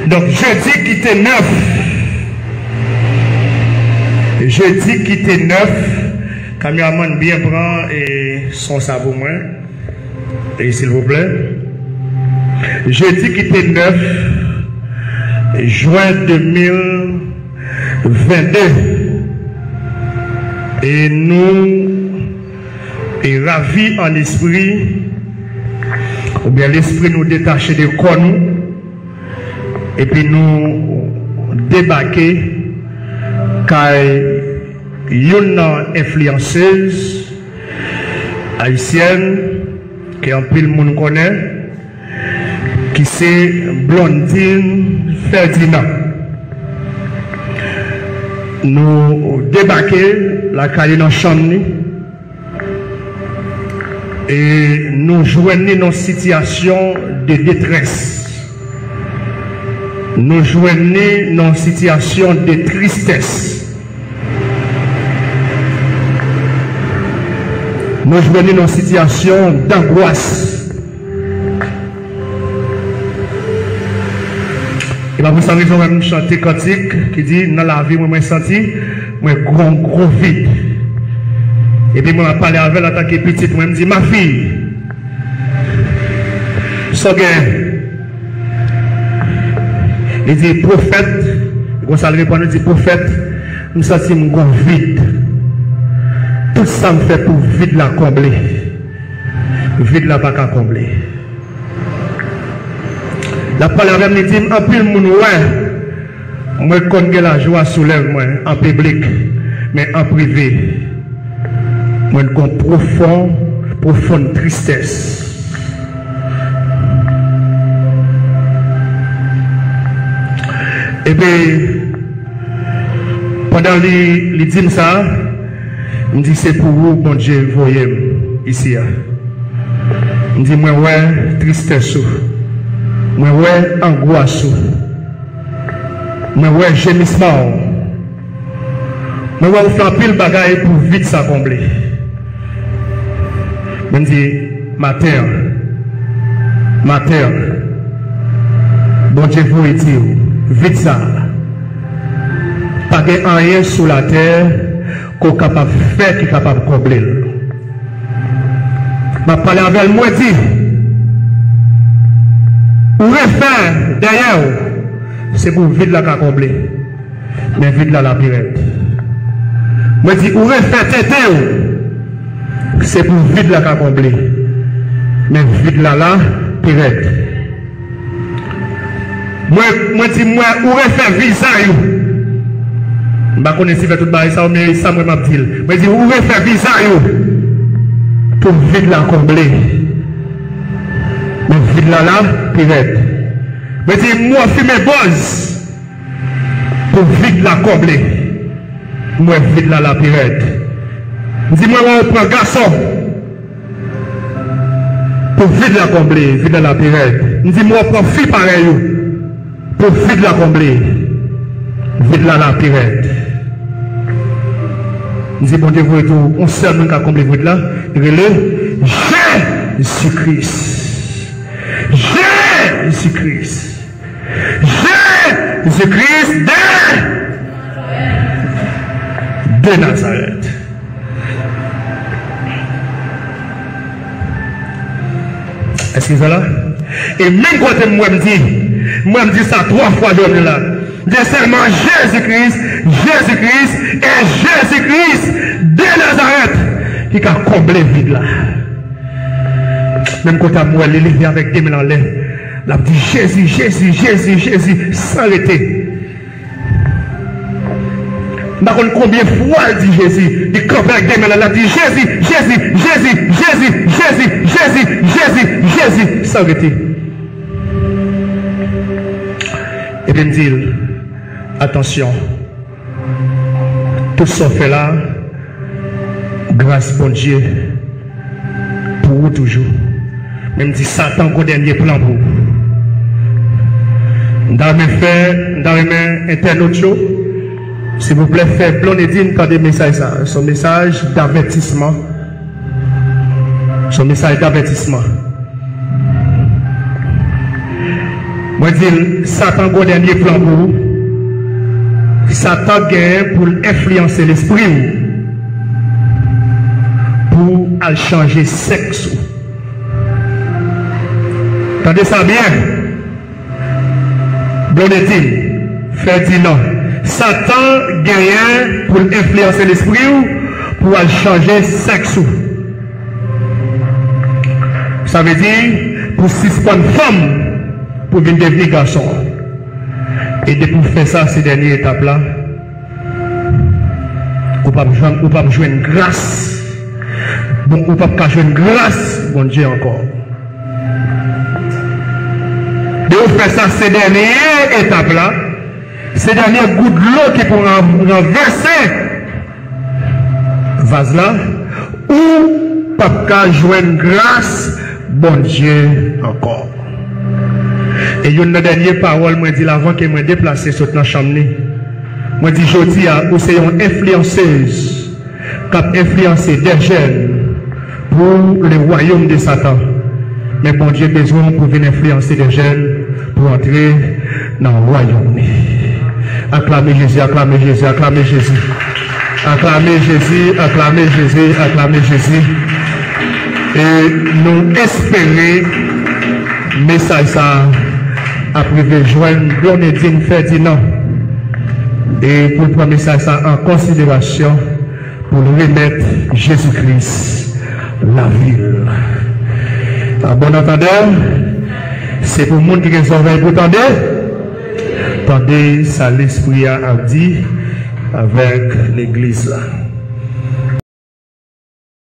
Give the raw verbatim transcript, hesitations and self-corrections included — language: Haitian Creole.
Donk, jedi ki te nèf, jedi ki te nèf, kameramann byen pran e son sa pou mwen, e silvouplè. Jedi ki te nèf jen de mil vennde, e nou e ravi an espri, oubyen lespri nou detache de kò nou, epi nou debake kay youn nan enfliyansez ayisyèn ke anpil moun konnen, ki se Blondine Ferdinand. Nou debake lakay li nan chanm li, e nou jwenn li nan sitiyasyon de detrès. Nou jwenn li nan sitiyasyon de tristès. Nou jwenn li nan sitiyasyon dangwas. E pa pou sa rezon, mwen, m chante kantik ki di, nan lavi mwen, mwen santi mwen gon gwo vid. Epi mwen ap pale avè l antanke pitit mwen, m di, ma fille, sa w gen? Li di, pwofèt, konsa l reponn, li di, pwofèt, m santi m gon vid. Tout sa m fè pou vid la konble. Vid la pa ka konble. L ap pale avè m, li di m, anpil moun wè mwen konn gen lajwa sou lèv mwen an piblik, men an prive, mwen gon pwofon, pwofon tristès. Epi, pandan li, li di m sa, m di, se pou ou Bondye voye m isi a. M di, mwen wè tristès ou. Mwen wè angwas ou. Mwen wè jemisman w. Mwen wè ou fè anpil bagay pou vid sa konble. Men m di, maten an, maten an, Bondye voye di w, vid sa a, pa gen anyen sou latè ke w kapab fè ki kapab konble l. M ap pale avè l, mwen di, ou refè dèyè w, se pou vid la ka konble. Men vid la la pi rèd. Mwen di, ou refè tete w, se pou vid la ka konble. Men vid la la pi rèd. Mwen, mwen di, mwen, ou refè vizaj ou. M pa konnen si fè tout bagay sa yo, men sa mwen m ap di l. Mwen di, ou refè vizaj ou pou vid la konble. Men vid la la pi rèd. Mwen di, m wè w fimen bòz pou vid la konble. M wè vid la la pi rèd. M di, mwen wè w pran gason pou vid la konble, vid la la pi rèd. M di, m wè w pran fi parèy ou pou vid la konble, vid la la pi rèd. M di, Bondye voye tou yon sèl moun ka konble vid la, li rele Jezi Kris. Jezi Kris. Jezi Kris de, de Nazarèt. Èske sa la? E menm kote m wè m di, m wè m di sa twa fwa jodi la. De sèlman Jezi Kris, Jezi Kris, e Jezi Kris de Nazarèt ki ka konble vid la. Menm kote a m wè li leve avèk de men l anlè. L ap di, Jezi, Jezi, Jezi, Jezi, san rete. M pa konn konbyen fwa l di Jezi. Li kanpe ak de men l anlè, l ap di, Jezi, Jezi, Jezi, san rete. Epi m di l, atansyon. Tout sa w fè la, gras Bondye pou ou toujou. Men m di Satan gon dènye plan pou ou. M ta renmen fè, m ta renmen entènot yo, silvouplè, fè Blondedy tande mesaj sa. Se yon mesaj davètisman. Se yon mesaj davètisman. Mwen di l, Satan gen yon dènye plan pou ou. Satan genyen pou l enfliyanse lespri w pou al chanje sèks ou. Tande sa byen. Blondedy, Ferdinand, Satan genyen pou l enfliyanse lespri w pou al chanje sèks ou. Sa vle di pou sispann fanm pou vin devni gason. E depi w fè sa, se dènye etap la. Ou p ap jwenn, ou p ap jwenn gras. Bon, ou p ap ka jwenn gras Bondye ankò. Depi w fè sa, se dènye etap la. Se dènye gout dlo ki pou ran- ranvèse vaz la, ou p ap ka jwenn gras Bondye ankò. E youn nan dènye pawòl mwen di l avan ke mwen deplase sot nan chanm ni, mwen di, jodi a, ou se yon enfliyansez k ap enfliyanse de jèn pou le wayòm de Satan. Men Bondye bezwen w pou vin enfliyanse de jèn pou antre nan wayòm li. Aklame Jezi, aklame Jezi, aklame Jezi. Aklame Jezi, aklame Jezi, aklame Jezi. E nou espere mesaj sa a ap rive jwenn Blondedine Ferdinand. E pou l pran mesaj sa an konsiderasyon, pou l remèt Jezi Kris lavi l. A bon antandè, se pou moun ki gen zòrèy pou tande, tande sa Lespri a ap di avèk legliz la.